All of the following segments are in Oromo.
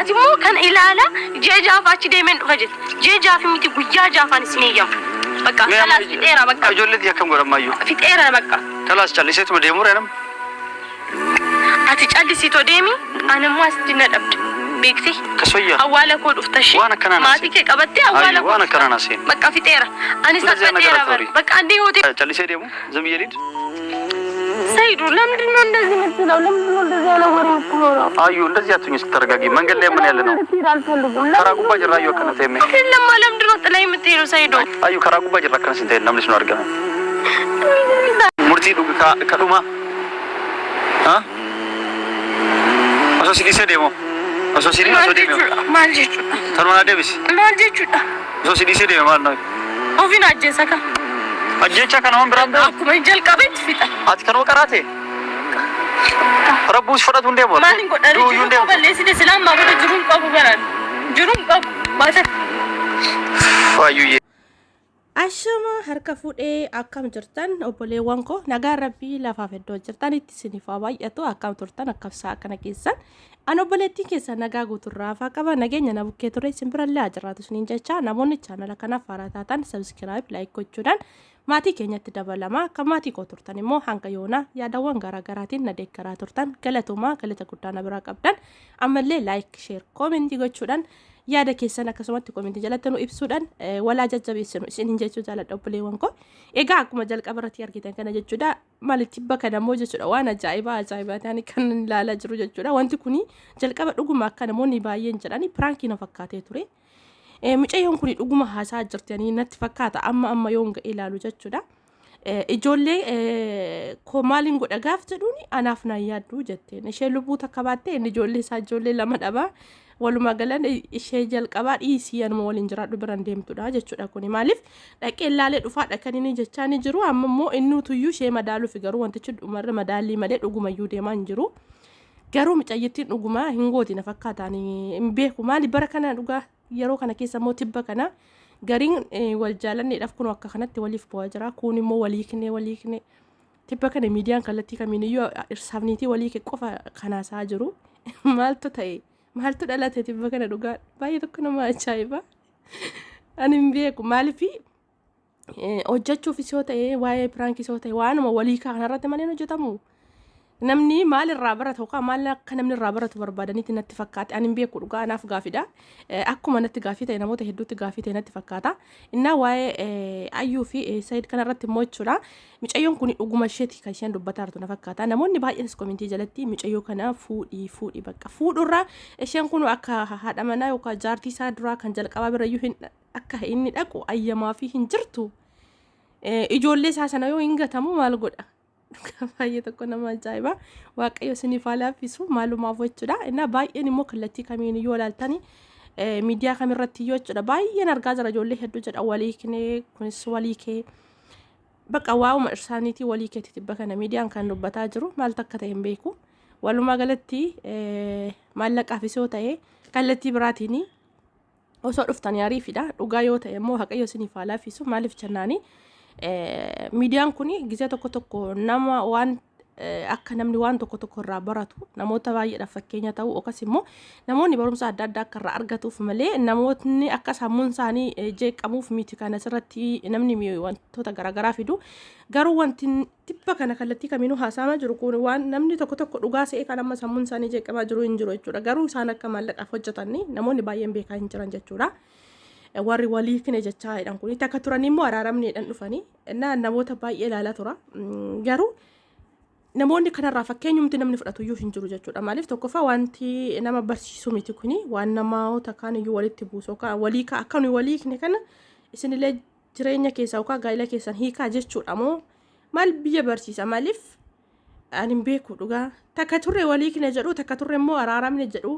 Ati immoo kan ilaala ji'a ja'aaf achi deemeen dhufa jette. Ji'a ja'aaf miti guyyaa ja'aafaan isin eeyyamu. Bakka Mee amma kalaas fixeera bakka. ijoollee tiyya akkam godha ammayyuu? Fixeera bakka. Kalaas calliseetuma deemuu ree nama? Ati callisiitoo deemi ani immoo asitti na dhabde. Beekte? Kasoyya. Awwaala koo dhufta ishee. Waan akkanaa na Maatii seen. kee qabattee awwaala Ayyu koo waan dhufta. akkanaa na seen. Bakka fixeera. Ani እንደዚህ ነገር salphadheera አታውሪ። bara. Bakka andee hootee. Callisee deemu ዝም ብዬ ልሂድ? ሰይዱ ለምንድን ነው እንደዚህ የምትለው? ለምንድን ነው እንደዚህ ያለ ወሬ የምታወራው? አዩ እንደዚህ አትሁኝ። እስኪ ተረጋጊ። መንገድ ላይ ምን ያለ ነው? ልትሄድ አልፈልግም። ከራ ጉባ ጅራ አዩ አከነ ተሜ ለማ ለምንድን ነው ጥላ የምትሄደው ሰይዶ? አዩ ከራ ጉባ ጅራ አከነ ስንተ namni sun argame murtii dhuga kadhuma ha osoo si dhiisee deemu osoo si dhiisee Maal osoo deeme jechuudha? Maal jechuudha? tanuma naa deebisi Maal jechuudha? osoo si dhiisee deeme maal naa Ofiin ajjeesa ka. Ajjeechaa kana waan biraan beeku. Akkuma jalqabetti fixa. Ati kanuma qaraate. Rabbuus fudhatu hin deemu. Maal hin godhani Du'uyyuu hin jiruu koo deemu. balleessite silaa ammaa booda jiruu hin qabu baraan. Jiruu hin qabu. Baata. Faayyuyyee. Ashama harka fuudhee akkam jirtan obboleewwan koo nagaan rabbii lafaaf iddoo jirtanitti isiniif haa baay'atu akkam turtan akkam sa'a kana keessan an obboleettiin keessan nagaa guuturraa hafaa qaba nageenya na bukkee ture isin birallee haa jiraatu isiniin jecha namoonni chaanala kanaaf haaraa taatan sabiskiraayib laayik gochuudhaan maatii keenyatti dabalama akka maatii koo turtan immoo hanga yoonaa yaadawwan garaagaraatiin na deeggaraa turtan galatoomaa galata guddaa na biraa qabdan ammallee laayik sheer koomentii gochuudhaan yaada keessan akkasumatti koomentii jalatti nu ibsuudhaan walaa jajjabeessinu isiniin jechuu jaaladha obboleewwan koo. Egaa akkuma jalqaba irratti argitan kana jechuudha maali tibba kana immoo jechuudha waan ajaa'ibaa ajaa'ibaa ta'anii kan ilaalaa jiru jechuudha wanti kuni jalqaba dhuguma akka namoonni baay'een jedhani piraankii na fakkaatee ture. Mucayyoon kuni dhuguma haasaa jirti natti fakkaata amma amma yoon ga'e ilaalu jechuudha. Ijoollee koo maaliin godha gaaf jedhuun anaaf naan yaaddu jetteen ishee lubbuu takka baattee inni ijoollee isaa ijoollee lama dhaba walumaa galan ishee jalqabaa dhiisii anuma waliin jiraadhu biran deemtudha jechuudha kuni maaliif dhaqee ilaalee dhufaadha kan inni jechaa ni jiru amma immoo inni utuyyuu ishee madaaluufi garuu wantichi dhumarra madaallii malee dhugumayyuu deemaa hin jiru. Garuu micayyittiin dhugumaa hin gooti na fakkaataan hin beeku maali bara kana dhugaa yeroo kana keessa immoo tibba kana gariin wal jaalanneedhaaf kun akka kanatti waliif bu'aa jira kun immoo walii kennee walii kennee tibba kana miidiyaan kallattii kamiiniyyuu dhirsaaf niitii walii kee qofa kanaasaa jiru maaltu ta'e maaltu dhalate tibba kana dhugaa baay'ee tokko nama ajaa'iba ani hin beeku maaliif hojjechuufis yoo ta'e waa'ee piraankis yoo ta'e waanuma walii kanarratti malee hin hojjetamu. Namni maal irraa barata yookaan maal akka namni irraa baratu barbaadaniiti natti fakkaate ani hin beeku dhugaa anaaf gaafidha. Akkuma natti gaafii ta'e namoota hedduutti gaafii ta'e natti fakkaata. Innaa waa'ee Ayyuu fi Sayid kanarratti immoo jechuudha. Micayyoon kun dhuguma isheeti kan isheen dubbataa jirtu na fakkaata. Namoonni baay'eenis komentii jalatti micayyoo kana fuudhii fuudhii bakka fuudhurra isheen kun akka haadha manaa yookaan jaartii isaa duraa kan jalqabaa birayyuu hin akka inni dhaqu ayyamaafii hin jirtu. Ijoollee isaa sana yoo hin gatamu maal godha? Dhugaa baay'ee tokko nama ajaa'iba. Waaqayyo isiniif haa laaffisu maalumaaf jechuudha. Innaa baay'een immoo kallattii kamiin yoo ilaaltani miidiyaa kamirratti iyyuu jechuudha. Baay'een argaa jira ijoollee hedduu jedha walii kinee kunis walii kee. Bakka waa'uma irsaaniitii walii keetti tibba kana miidiyaan kan dubbataa jiru maal takka ta'e hin beeku. Walumaa galatti maallaqaafis yoo ta'e kallattii biraatiin osoo dhuftanii ariifidha. Dhugaa yoo ta'e immoo Waaqayyo isiniif haa laaffisu. Maaliif jennaani miidiyaan kun gizee tokko tokko nama waan akka namni waan tokko tokko irraa baratu namoota baay'eedhaaf fakkeenya ta'u yookas immoo namoonni barumsa adda addaa akka irraa argatuuf malee namootni akka sammuun isaanii jeeqamuuf miti kan asirratti namni wantoota garaagaraa fidu. Garuu wanti Tibba kana kallattii kamiinuu haasa'amaa jiru kun waan namni tokko tokko dhugaa se'ee kan amma sammuun isaanii jeeqamaa jiru hin jiru jechuudha. Garuu isaan akka maallaqaaf hojjetan namoonni baay'een beekaa hin jiran jechuudha. Warri walii kine jechaa jedhan kun takka turanii immoo araaramneedhaan dhufanii innaa namoota baay'ee ilaalaa tura. Garuu namoonni kanarraa fakkeenyumti namni fudhatu iyyuu hin jiru jechuudha. Maaliif tokkoffaa wanti nama barsiisu miti kuni waan namoota kaan iyyuu walitti buusu yookaan walii akka nuyi walii kine kana isinillee jireenya keessaa yookaan gaa'ila keessan hiikaa jechuudha moo maal biyya barsiisa maaliif ani hin beeku dhugaa takka turre walii kine jedhu takka turre immoo araaramne jedhu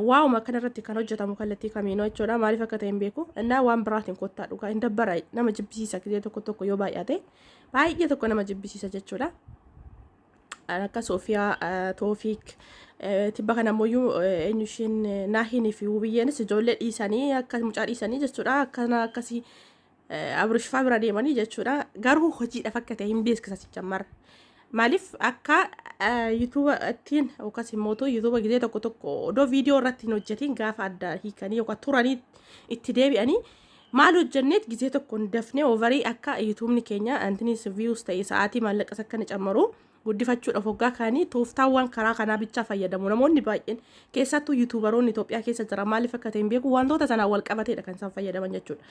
waa'uma kana irratti kan hojjetamu kallattii kamiinuu jechuudha maaliif akka ta'e hin beeku innaa waan biraatiin kottaa dhugaa hin dabbara nama jibbisiisa gizee tokko tokko yoo baay'ate baay'ee tokko nama jibbisiisa jechuudha. Akka Soofiyaa Toofiik tibba kana ammoo eenyu ishiin Naahinii fi Wubiyyeenis ijoollee dhiisanii akka mucaa dhiisanii jechuudha akkana akkasii Abrish faa bira deemanii jechuudha garuu hojiidhaaf akka ta'e hin beeksisa sichammar. Maaliif akka yuutuuba ittiin yookaas immoo yuutuuba gizee tokko tokko odoo viidiyoo irratti hin hojjetiin gaafa adda hiikanii yookaan turanii itti deebi'anii maal hojjenneet gizee tokko hin dafnee overii akka yuutuubni keenya antinis views ta'e sa'aatii maallaqas akka inni cammaru guddifachuudhaaf hoggaa kaanii tooftaawwan karaa kanaa bichaa fayyadamu namoonni baay'een, keessattuu yuutuubaroonni Itoophiyaa keessa jira. Maaliif akka ta'e hin beeku, wantoota sanaan wal qabateedha kan isaan fayyadaman jechuudha.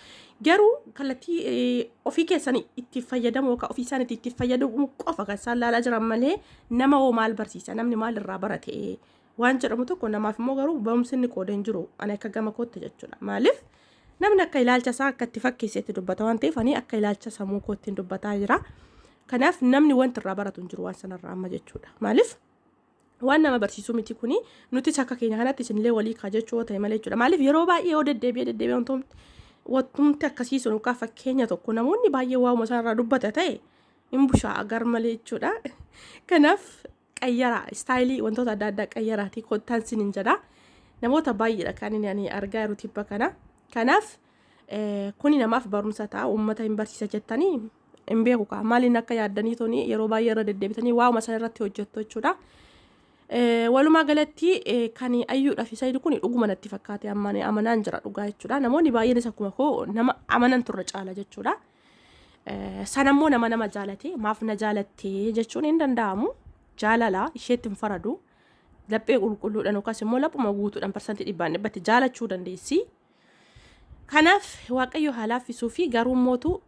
Garuu kallattii ofii keessanii itti fayyadamu yookaan ofii isaaniitti itti fayyadamu qofa kan isaan laalaa jiran malee, nama hoo maal barsiisa, namni maal irraa barate waan jedhamu tokko namaaf immoo garuu barumsi inni qooda hin jiru ani akka gama kootti jechuudha. Maaliif namni akka ilaalcha isaa akka itti fakkeesseetti dubbata waan ta'eef, ani akka ilaalcha sammuu kootti dubbataa jira. Kanaaf namni wanti irraa baratu hin jiru waan sanarraa amma jechuudha. Maaliif waan nama barsiisuu miti kuni, nutis akka keenya kanatti isinillee walii kaa jechuu yoo ta'e malee jechuudha. Maaliif yeroo baay'ee yoo deddeebi'ee deddeebi'ee wantumti akkasii sun yookaan fakkeenya tokko namoonni baay'ee waa'uma sanarraa dubbata ta'e hin bushaa gar malee jechuudha. Kanaaf qayyaraa, istaayilii wantoota adda addaa qayyaraatii kottaan sinin jedha. Namoota baay'eedha kan inni ani argaa jiru tibba kana. Kanaaf kuni namaaf barumsa ta'a, uummata hin barsiisa jettanii hin beeku kaa, maaliin akka yaaddanii tuni yeroo baay'ee irra deddeebitanii waa'uma sana irratti hojjettu jechuudha. Walumaa galatti kan ayyuudhaaf isa kun dhuguma natti fakkaate, amma amanaan jira dhugaa jechuudha. Namoonni baay'eenis akkuma koo nama amanan turre caala jechuudha. Sanammoo nama nama jaalate maaf na jaalattee jechuun hin danda'amu. Jaalala isheetti hin faradu. Laphee qulqulluudhaan yookaas immoo laphuma guutuudhaan 100% jaalachuu dandeessi. Kanaaf Waaqayyo haa laaffisuu fi garuu mootu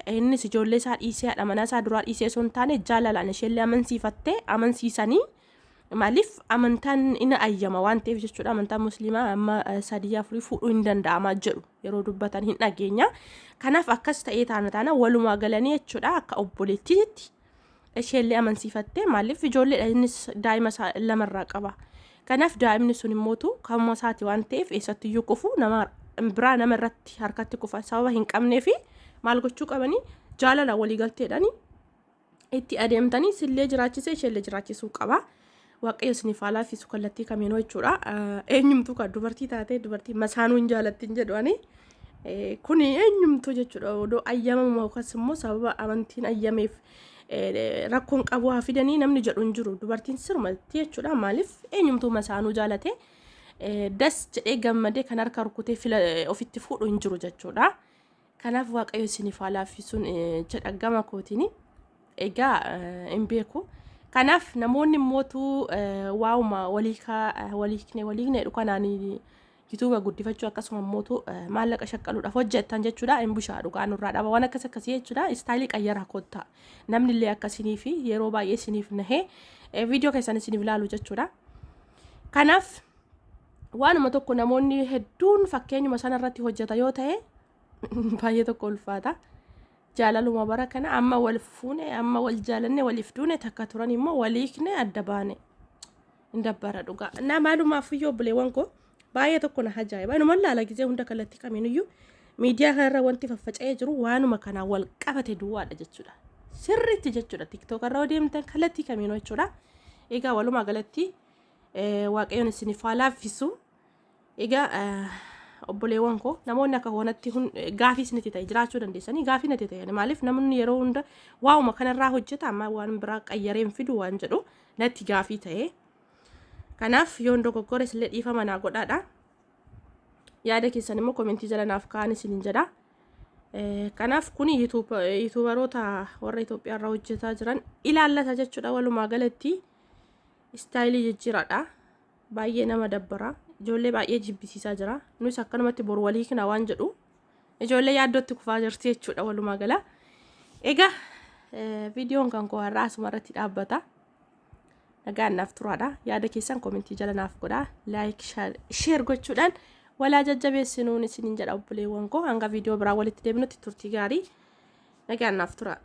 innis ijoollee isaa dhiisee, haadha manaa isaa duraa dhiisee osoo hin taane, jaalalaan isheellee amansiifattee amansiisanii, maaliif amantaan inni ayyama waan ta'eef jechuudha. Amantaan musliimaa amma sadii afurii fuudhuu hin danda'amaa jedhu yeroo dubbatan hin dhageenya. Kanaaf akkas ta'ee taana taana walumaa galanii jechuudha, akka obboleettiitti isheellee amansiifattee, maaliif ijoolleedha, innis daa'ima isaa lamarraa qaba. Kanaaf daa'imni sun immootu kanuma isaati waan ta'eef, eessattiyyuu kufu nama biraa nama irratti harkatti kufa sababa hin qabnee fi maal gochuu qabanii, jaalala waliigalteedhaani itti adeemtanii sillee jiraachisee isheellee jiraachisuu qaba. Waaqayyo isiniif haa laaffisu kallattii kamiinuu jechuudha. Eenyumtuu kan dubartii taatee dubartii masaanuu hin jaalattin jedhu ani. Kuni eenyumtuu jechuudha, odoo ayyamama yookaas immoo sababa amantiin ayyameef rakkoon qabu haa fidanii namni jedhu hin jiru. Dubartiin sirumatti jechuudha, maaliif eenyumtuu masaanuu jaalate das jedhee gammadee kan harka rukutee fila ofitti fuudhu hin jiru jechuudha. Kanaaf Waaqayyo isiniif haa laaffisuun jedha gama kootiin. Egaa hin beeku. Kanaaf namoonni immootu waa'uma waliikaa waliikne waliikne jedhu kanaan yuutuuba guddifachuu akkasuma immootu maallaqa shaqqaluudhaaf hojjettan jechuudha. Hin bushaa dhugaa, nurraa dhaba waan akkas akkasii jechuudha. Istaayilii qayyaraa kottaa. Namni illee akkasiniif yeroo baay'ee isiniif nahee viidiyoo keessan isiniif ilaalu jechuudha. Kanaaf waanuma tokko namoonni hedduun fakkeenyuma sana irratti hojjeta yoo ta'e baay'ee tokko ulfaata. Jaalaluma bara kana amma wal fuune, amma wal jaalanne, waliif duune takka turan immoo waliikne adda baane. Hin dabbara dhugaa. Na maalumaaf iyyuu obboleewwan koo baay'ee tokko na ajaa'iba. Inuma laala gizee hunda kallattii kamiiniyyuu miidiyaa kanarra wanti faffaca'ee jiru waanuma kanaan wal qabate duwwaadha jechuudha. Sirriitti jechuudha. Tiktook irra yoo deemtan kallattii kamiinuu jechuudha. Egaa walumaa galatti Waaqayyoon isiniif haa laaffisu. Egaa obboleewwan koo, namoonni akka kanatti gaafii isinitti ta'e jiraachuu dandeessanii, gaafii natti ta'e, maaliif namni yeroo hunda waa'uma kanarraa hojjeta, amma waan biraa qayyareen fidu waan jedhu natti gaafii ta'e. Kanaaf yoon dogoggore isillee dhiifama naa godhaadha. Yaada keessan immoo komentii jala naaf kaa'an isinin jedha. Kanaaf kuni yuutuubaroota warra Itoophiyaa irraa hojjetaa jiran ilaallata jechuudha, walumaa galatti istaayilii jijjiiraadha. Baay'ee nama dabbara. Ijoollee baay'ee jibbisiisaa jira. Nus akkanumatti boru walii kana waan jedhu ijoollee yaaddootti kufaa jirti jechuudha walumaa gala. Egaa viidiyoon kan koo har'aa asuma irratti dhaabbata. Nagaan naaf turaadha. Yaada keessan komentii jala naaf godhaa. Like, share gochuudhaan walaa jajjabeessinuun isiniin jedha obboleewwan koo. Hanga viidiyoo biraa walitti deebinutti turtii gaarii. Nagaan naaf tura.